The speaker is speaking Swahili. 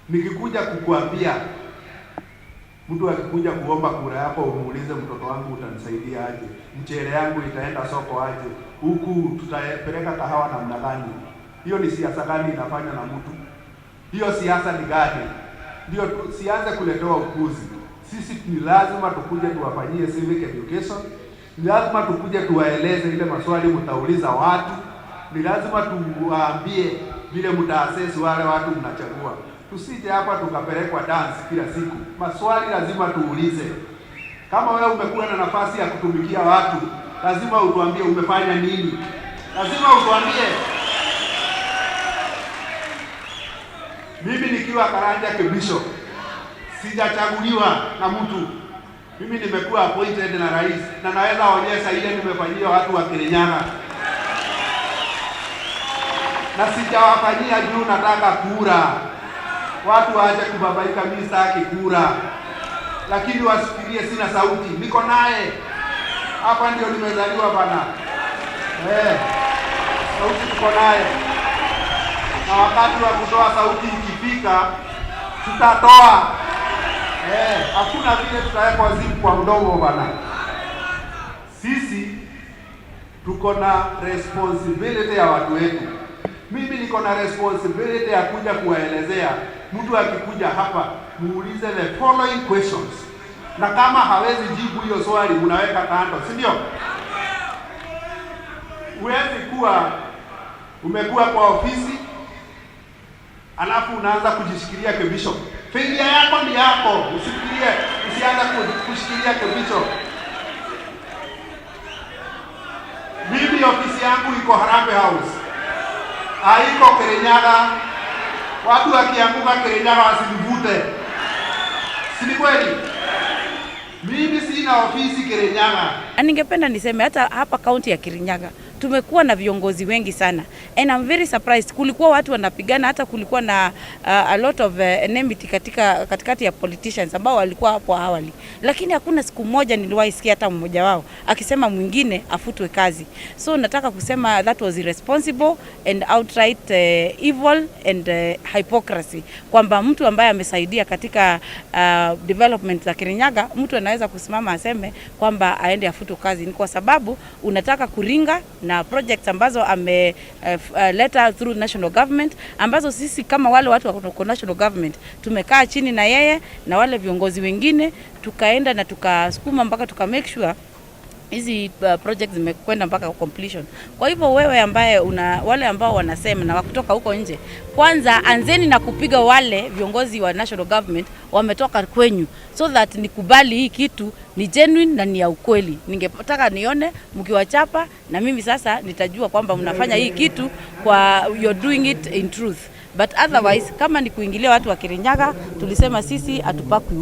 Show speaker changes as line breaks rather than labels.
Nikikuja kukuambia, mtu akikuja kuomba kura yako umuulize, mtoto wangu utanisaidia aje? Mchele yangu itaenda soko aje? Huku tutapeleka kahawa namna gani? Hiyo ni siasa gani inafanywa na mtu? Hiyo siasa ni gani? Ndio tusianze kuletewa upuzi. Sisi ni lazima tukuje tuwafanyie civic education, ni lazima tukuje tuwaeleze ile maswali mtauliza watu, ni lazima tuwaambie vile mtaassess wale watu mnachagua. Tusije hapa tukapelekwa dance kila siku. Maswali lazima tuulize. Kama wewe umekuwa na nafasi ya kutumikia watu, lazima utuambie umefanya nini, lazima utuambie. Mimi nikiwa Karanja Kibisho sijachaguliwa na mtu. Mimi nimekuwa appointed na rais, na naweza onyesha ile nimefanyia watu wa Kirinyaga, na sijawafanyia juu nataka kura. Watu waache kubabaika, mimi sitaki kura, lakini wasifikirie sina sauti. Niko naye hapa, ndio nimezaliwa bana. Sauti tuko naye, na wakati wa kutoa sauti ikifika tutatoa. Hakuna vile tutawekwa zipu kwa mdomo bana. Sisi tuko na responsibility ya watu wetu. Mimi niko na responsibility ya kuja kuwaelezea. Mtu akikuja hapa muulize the following questions, na kama hawezi jibu hiyo swali unaweka kando, si ndio? Huwezi kuwa umekuwa kwa ofisi alafu unaanza kujishikilia kibisho. Failure yako ni yako, usifikirie, usianze kushikilia kibisho. Mimi ofisi yangu iko Harambee House, haiko Kirinyaga. Watu wakianguka Kirinyaga wasinivute, si ni kweli? Mimi sina ofisi Kirinyaga.
Ningependa niseme hata hapa kaunti ya Kirinyaga tumekuwa na viongozi wengi sana, and I'm very surprised. Kulikuwa watu wanapigana, hata kulikuwa na a lot of enmity katikati ya politicians ambao walikuwa hapo awali, lakini hakuna siku moja niliwahi sikia hata mmoja wao akisema mwingine afutwe kazi. So nataka kusema that was irresponsible and outright evil and hypocrisy, kwamba mtu ambaye amesaidia katika development za Kirinyaga, mtu anaweza kusimama aseme kwamba aende afutwe kazi. Ni kwa sababu unataka kuringa na projects ambazo ameleta through national government, ambazo sisi kama wale watu wa national government tumekaa chini na yeye na wale viongozi wengine, tukaenda na tukasukuma mpaka tuka make sure hizi projects zimekwenda mpaka completion. Kwa hivyo wewe ambaye una wale ambao wanasema na wakutoka huko nje, kwanza anzeni na kupiga wale viongozi wa national government wametoka kwenyu, so that nikubali hii kitu ni genuine na ni ya ukweli. Ningetaka nione mkiwachapa, na mimi sasa nitajua kwamba mnafanya hii kitu kwa you're doing it in truth, but otherwise kama ni kuingilia watu wa Kirinyaga, tulisema sisi hatupakwi.